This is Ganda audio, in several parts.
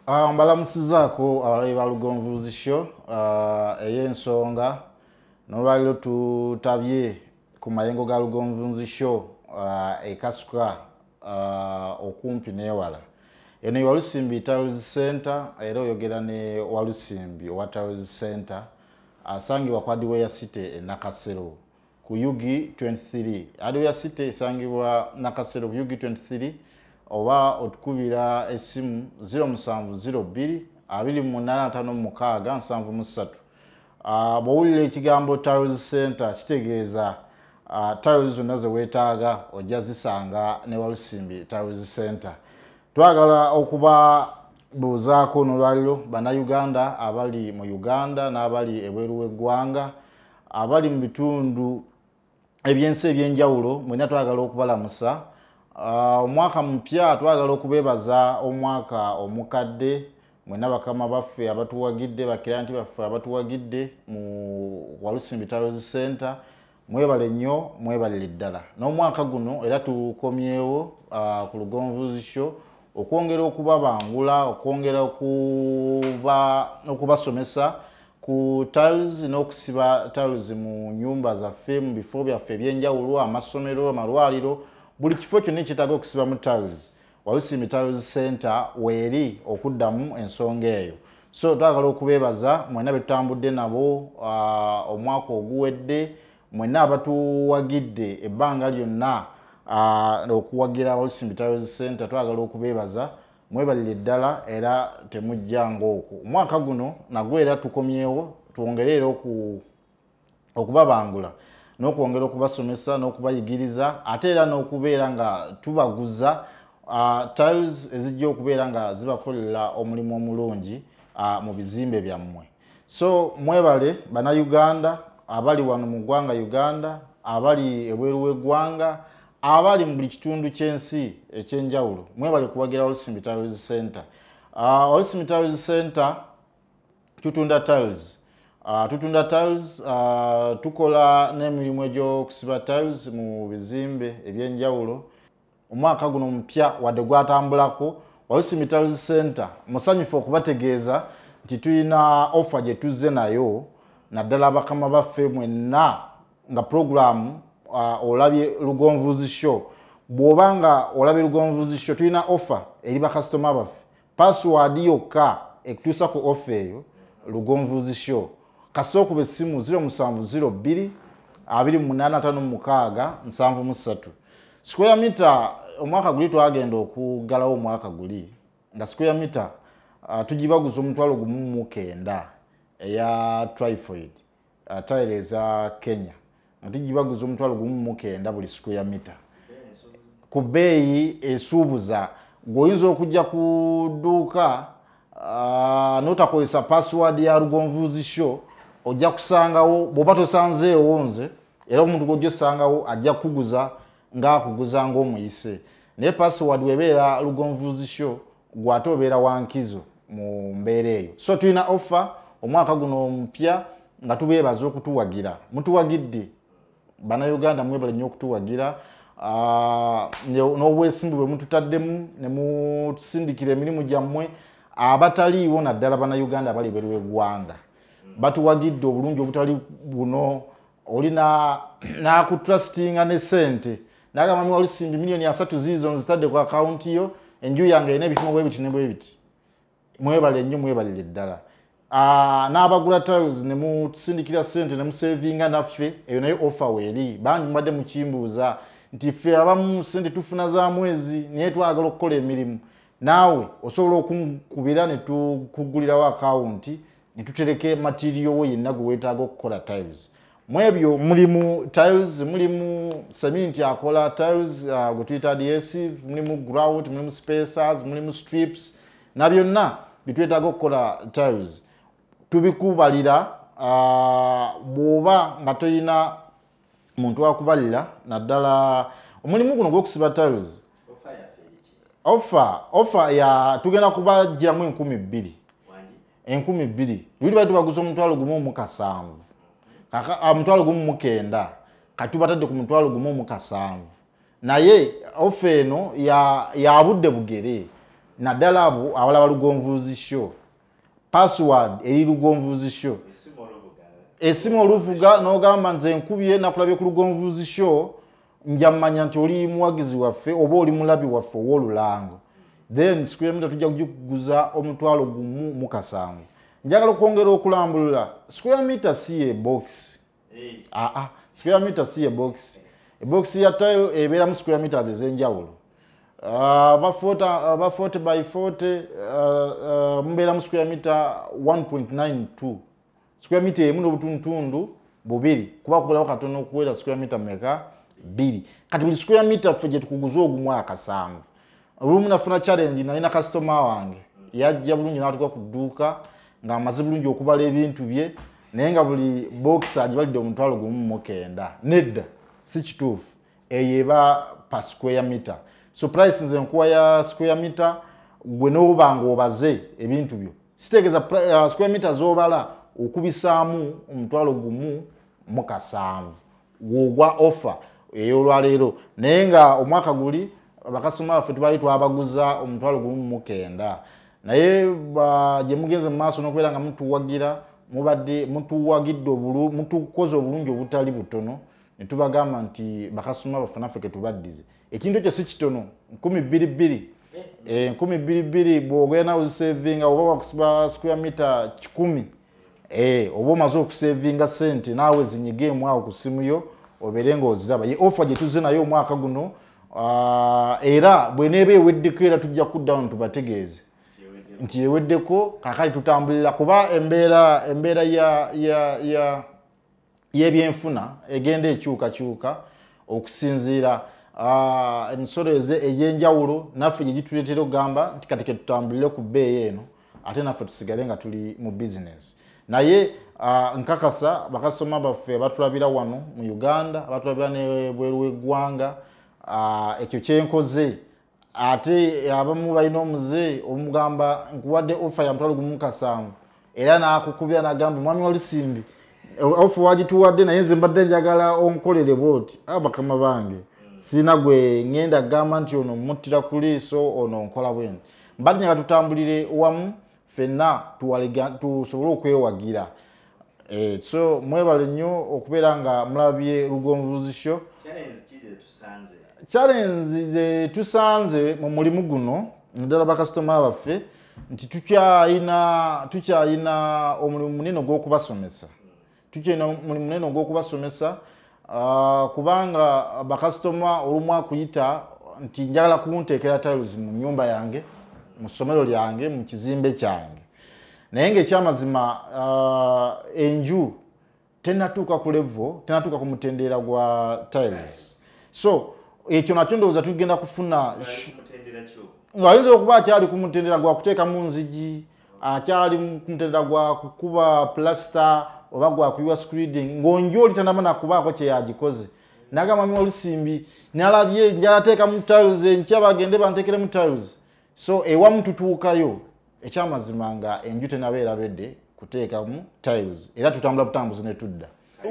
Mbalamusizaako abalabi ba Lugonvuzi Show ey'ensonga. N'olwaliro tutabye ku mayengo ga Lugonvuzi Show ekasuka okumpi n'ewala. Eno ye Walusimbi Tiles Center, era oyogera ne Walusimbi owa Tiles Center asangibwa ku Hardware City e Nakasero ku UG 23. Hardware City esangibwa Nakasero ku UG 23, oba otukubira essimu 0702 28 56 73. Bw'owulira ekigambo Tiles Center, kitegeeza tiles zonna ze weetaaga ojja zisanga ne Walusimbi Tiles Center. Twagala okubabuuzaako n'olwaliro Bannayuganda abali mu Uganda n'abali ebweru w'eggwanga, abali mu bitundu ebyensi ebyenjawulo, mwenna twagala okubalamusa. Omwaka mupya, twagala okubeebaza omwaka omukadde mwenna bakama baffe abatuwagidde, ba client baffe abatuwagidde mu Walusimbi Tiles Center. Mwebale nnyo, mwebalire ddala. N'omwaka guno era tukomyewo ku Lugonvuzi Show okwongera okubabangula, okwongera okubasomesa ku tiles n'okusiba tiles mu nyumba zaffe, mu bifo byaffe ebyenjawulo, amasomero, amalwaliro, buli kifo kyonna ekyetaaga okusibamu tiles. Walusimbi Tiles Center weeri okuddamu ensonga eyo. So twagala okubeebaza mwenna betutambudde nabo omwaka oguwedde, mwenna abatuwagidde ebbanga lyonna okuwagira Walusimbi Tiles Center. Twagala okubeebaza, mwebalire ddala, era temujjanga okwo. Omwaka guno nagwo era tukomyewo twongere era okubabangula n'okwongera okubasomesa n'okubayigiriza, ate era n'okubeera nga tubaguza tiles ezijja okubeera nga zibakolera omulimu omulungi mu bizimbe byammwe. So mwebale Bannayuganda abali wano mu ggwanga Uganda, abali ebweru w'eggwanga, abali mu buli kitundu ky'ensi ekyenjawulo. Mwebale kuwagira Walusimbi Tiles Center. Walusimbi Tiles Center tutunda tiles, tutunda tiles, tukola n'emirimu egy'okusiba tiles mu bizimbe ebyenjawulo. Omwaka guno omupya wadde gwatambulako, Walusimbi Tiles Center musanyufu okubategeeza nti tulina offer gye tuzze nayo, naddala bakama baffe mwenna nga puroguramu olabye Lugonvuzi Show. Bw'oba nga olabye Lugonvuzi Show, tulina offer eri bakasitoma baffe. Password yokka ekutuusa ku offer eyo, Lugonvuzi Show. Kasita okuba essimu 0702 28 56 73. Square meter, omwaka guli twagenda okuggalawo omwaka guli nga square meter tugibaguza 19,000 eya trifoil tile eza Kenya, nga tugibaguza 19,000 buli square meter ku bbeeyi esuubuza. Gweoyinza okujja ku dduuka n'otakozesa password ya Lugonvuzi Show, ojja kusangawo. Bw'oba tosanzeewo nze, era omuntu gw'ojja osangawo ajja kukuguza ng'akuguza ng'omuyise, naye password webeera Lugonvuzi Show, gwate obeera wankizo mu mbeera eyo. So tulina offer omwaka guno omupya nga tubeebaza okutuwagira. Mutuwagidde Bannayuganda, mwebale nnyo okutuwagira n'obwesimbu bwe mututaddemu ne mutusindikira emirimu gyammwe. Abataliiwo, naddala Bannayuganda abali ebweru w'eggwanga, batuwagidde obulungi obutali buno. Oli nakutrustinga ne sente nagamba, "Mi Walusimbi, miliyoni 30 ziizo nzitadde ku akawunti yo, enju yange erina ebipimo bwe biti ne bwe biti." Mwebale nnyo, mwebalire ddala. N'abagula tiles ne musindikira sente ne musevinga naffe, eyo nayo offer weeri. Bangi mubadde mukimbuuza nti ffe abamu sente tufuna za mwezi, naye twagala okukola emirimu. Naawe osobola okunkubira ne tukugulirawo akawunti ne tutereke material wo yenna gwe weetaaga okukola tiles. Mu ebyo mulimu tiles, mulimu cement akola tiles gwe tuyita adhesive, mulimu grout, mulimu spacers, mulimu strips, na byonna bitwetaaga okukola tiles tubikubalira. Bw'oba nga toyina muntu akubalira, naddala omulimu guno gw'okusiba tiles, offer ya tugenda kubagiramu 2,000. 2,000. Luli bali tubaguza 17,000, 19,000, kati tubatadde ku 17,000. Naye offer eno ya budde bugere. Naddala abo abalaba Lugonvuzi Show, password eri Lugonvuzi Show. Esimu oluvuga n'ogamba nze nkubye nakulabye ku Lugonvuzi Show, nja mmanya nti oli muwagizi waffe oba oli mulabi waffe ow'olulango. Then square meter tujja kugikuguza 17,000. Njagala okwongera okulambulula, square meter si ye box. Square meter si ye box. Box ya tile ebeeramu square meters ez'enjawulo. Aba 40 by 40 mubeeramu square meter 1.92. Square meter emu n'obutundutundu bubiri, kuba kubulawo katono okuwera square meter meka 2. Kati buli square meter ffe gye tukuguza 1.7. Olumu nafuna challenge, nalina customer wange yajja bulungi n'atuuka ku dduuka ng'amaze bulungi okubala ebintu bye, naye nga buli box agibalidde 19,000. Nedda, si kituufu. Eyo eba per square meter. So price nze nkuwa ya square meter, gwe n'oba ng'obaze ebintu byo. Sitegeeza square meter z'obala okubisaamu 17,000 wogwa offer ey'olwaleero. Naye nga omwaka guli bakasitoma baffe tubali twabaguza 19,000. Naye gye mugenze mu maaso n'okubeera nga mutuwagira, mubadde mutuwagidde mutukoze obulungi obutali butono, ne tubagamba nti bakasitoma baffe naffe ketubaddize. Ekintu ekyo si kitono, 2,200. 2,200 bw'ogenda ozisevinga oba wakusiba square meter 100, oba omaze okusevinga ssente naawe zinyigeemu awo ku ssimu yo obeere ng'oziraba. Ye offer gye tuzze nayo omwaka guno, era bw'eneeba eweddeko era tujja kuddawo tubategeeze nti eweddeko. Kaakati tutambulira kuba embeera y'ebyenfuna egenda ekyukakyuka okusinziira emisolo egy'enjawulo naffe gye gituleetera okugamba nti kati ke tutambulire ku bbeeyi eno ate naffe tusigale nga tuli mu bizinesi. Naye nkakasa bakasitoma baffe abatulabira wano mu Uganda, abatulabira ne bweru w'eggwanga, ekyo kyenkoze. Ate abamu balina omuze omugamba nkuwadde offer ya 17,000, era n'akukubira n'agamba mwami Walusimbi offer wagituwadde naye nze mbadde njagala onkolere bw'oti. Bakama bange sina gwe ngenda kugamba nti ono muttira ku liiso, ono nkola bwe nti. Mbadde njagala tutambulire wamu ffenna tusobole okwewagira. So mwebale nnyo okubeera nga mulabye Lugonvuzi Show. Challenge ze tusanze mu mulimu guno naddala bakasitoma baffe nti tukyalina omulimu munene ogw'okubasomesa. Tukyalina omulimu munene ogw'okubasomesa, kubanga bakasitoma olumu akuyita nti njagala kunteekera tiles mu nnyumba yange, mu ssomero lyange, mu kizimbe kyange. Naye ng'ekyamazima enju tennatuuka ku level, tennatuuka ku mutendera gwa tiles. So ekyo nakyo ndowooza tugenda kufuna ng'ayinza okuba akyali ku mutendera gwa kuteekamu nzigi, akyali ku mutendera gwa kukuba plaster oba gwa kuyiwa screeding, ng'onju oli tannaba na kubaako kye yagikoze. N'agamba mwami Walusimbi nalabye njagala teekamu tiles enkya bagende banteekeremu tiles. So ewamu tutuukayo ekyamazima nga enju tennabeera ready kuteekamu tiles, era tutambula butambuzi ne tudda.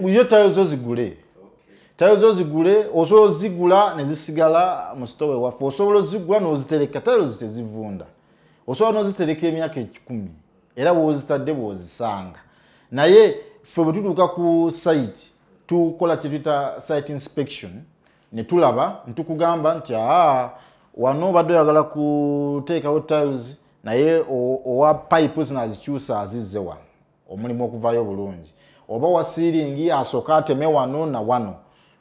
Yo tiles zo zigule. Tiles zo zigule, osobola ozigula ne zisigala mu store ewaffe, osobola ozigula n'ozitereka, tiles tezivunda. Osobola n'ozitereka emyaka 10 era bw'ozitadde bw'ozisanga. Naye ffe bwe tutuuka ku site tukola kye tuyita site inspection, ne tulaba ne tukugamba nti wano obadde oyagala kuteekawo tiles naye owa pipe zino azikyusa azizze wano omulimu okuvaayo bulungi, oba wa ceiling asooka ateme wano na wano.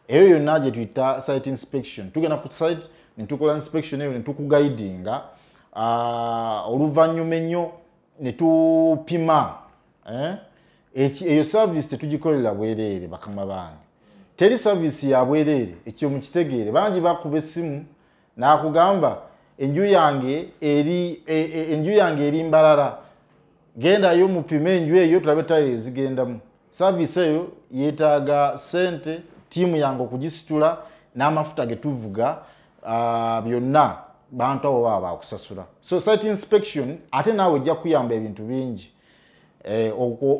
Eyo yonna gye tuyita site inspection. Tugenda ku site ne tukola inspection eyo ne tukuguidinga, oluvannyuma ennyo ne tupima. Eyo service tetugikolera bwereere bakama bange. Teri service ya bwereere, ekyo mukitegeere. Bangi bakuba essimu n'akugamba enju yange eri enju yange eri Mbarara, gendayo mupime enju eyo tulabe tayiro ezigendamu. Service eyo yeetaaga ssente, ttiimu yange okugisitula n'amafuta ge tuvuga, byonna bantu abo baba bakusasula. So site inspection ate naawe ejja kuyamba ebintu bingi.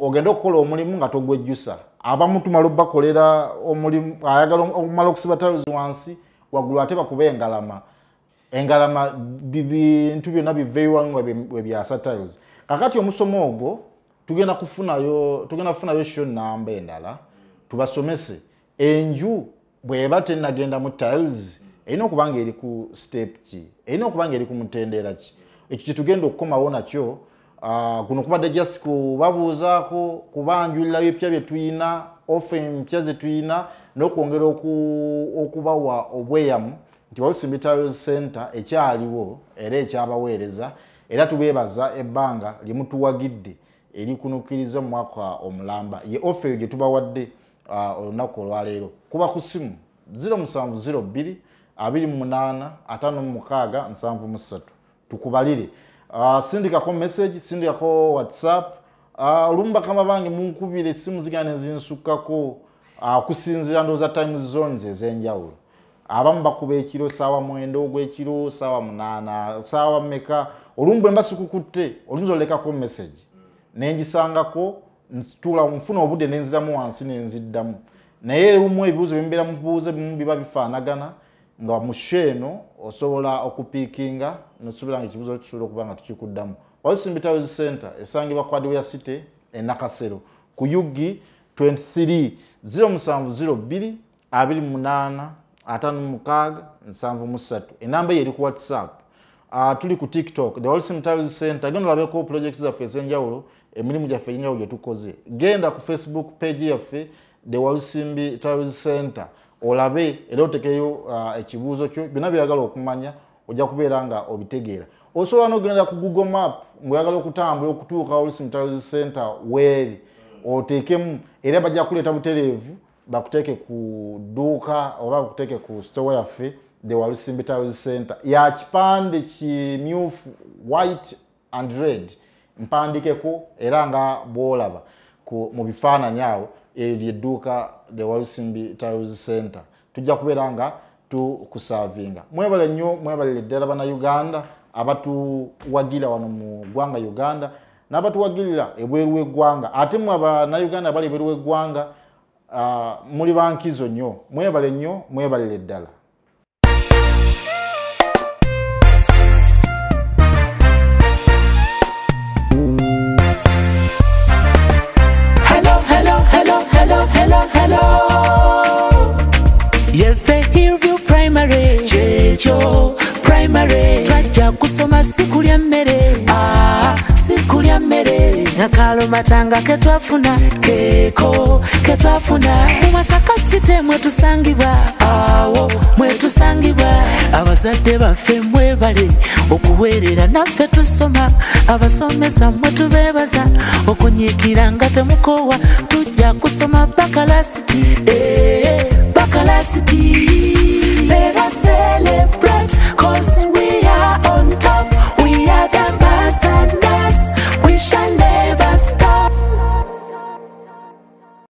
Ogenda okukola omulimu nga togwejjusa. Abamu tumala obbakolera omulimu, ayagala okumala okusiba tiles wansi, waggulu ate bakube engalama. Engalama bintu byonna biveeyo nga we byasa tiles. Kakati omusomo ogwo tugenda kufunayo show namba endala tubasomese enju bweba tennagenda mu tiles erina okuba nga eri ku step ki, erina okuba nga eri ku mutendera ki. Ekyo kyetugenda okukomawo nakyo. Kuno kubadde just kubabuuzaako, kubanjulira ebipya bye tuyina, ofa empya ze tuyina, n'okwongera okubawa obweyamu nti Walusimbi Tiles Center ekyaliwo era ekyabaweereza, era tubeebaza ebbanga lye mutuwagidde erikunukiriza mu mwaka omulamba. Ye ofa eyo gye tubawadde olunaku olwaleero. Kuba ku ssimu 0702 28 56 73 tukubalire. Sindikako message, sindikako WhatsApp. Olumu bakama bange munkubire essimu zigenda ne zinsukkako, okusinziira ndowooza time zones ez'enjawulo. Abamu bakuba ekiro ssaawa 9 ogw'ekiro, ssaawa 8, ssaawa mmeka. Olumu bwe mba sikukutte oluyinza olekako message ne ngisangako, ntuula nfuna obudde ne nziramu wansi ne nziddamu. Naye olumu ebibuuzo bye mbeera mubuuza ebimu biba bifaanagana, nga mu show eno osobola okupiikinga nosobola nga ekibuuzo kisobola okuba nga tukikuddamu. Walusimbi Tiles Center esangibwa ku Hardware City e Nakasero ku UG 23 0702 28 56 73. Enamba eyo eri ku WhatsApp. Tuli ku TikTok, the Walusimbi Tiles Center. Genda olabeko projects zaffe ez'enjawulo, emirimu gyaffe egy'enjawulo gye tukoze. Genda ku Facebook page yaffe the Walusimbi Tiles Center olabe era otekeyo ekibuuzo kyo, byonna by'oyagala okumanya ojja kubeera nga obitegeera. Osobola n'ogenda ku Google Map ng'oyagala okutambula okutuuka Walusimbi Tiles Center weeri, oteekemu era bajja kuleeta butereevu bakuteeke ku dduuka oba bakuteeke ku store yaffe the Walusimbi Tiles Center. Ya kipande kimyufu, white and red, mpandikeko era nga bw'olaba mu bifaananyi awo, eryo ly'edduuka the Walusimbi Tiles Center. Tujja kubeera nga tukusaavinga. Mwebale nnyo, mwebalire ddala Bannayuganda abatuwagira wano mu ggwanga Uganda n'abatuwagirira ebweru w'eggwanga. Ate mmwe Abannayuganda abali ebweru w'eggwanga, muli bankizo nnyo. Mwebale nnyo, mwebalire ddala. Hello, hello, hello, hello, hello, hello. Yefe Hillview Primary, Checho Primary. Twajja kusoma siku lya mmere, siku lya mmere. Akalo matanga ketwafuna, keko ketwafuna. Mu Masaka City mwetusangibwa, awo mwetusangibwa. Abazadde baffe mwebale okuweerera naffe tusoma. Abasomesa mwe tubeebaza okunyiikira nga temukoowa. Tujja kusoma paka lasiti.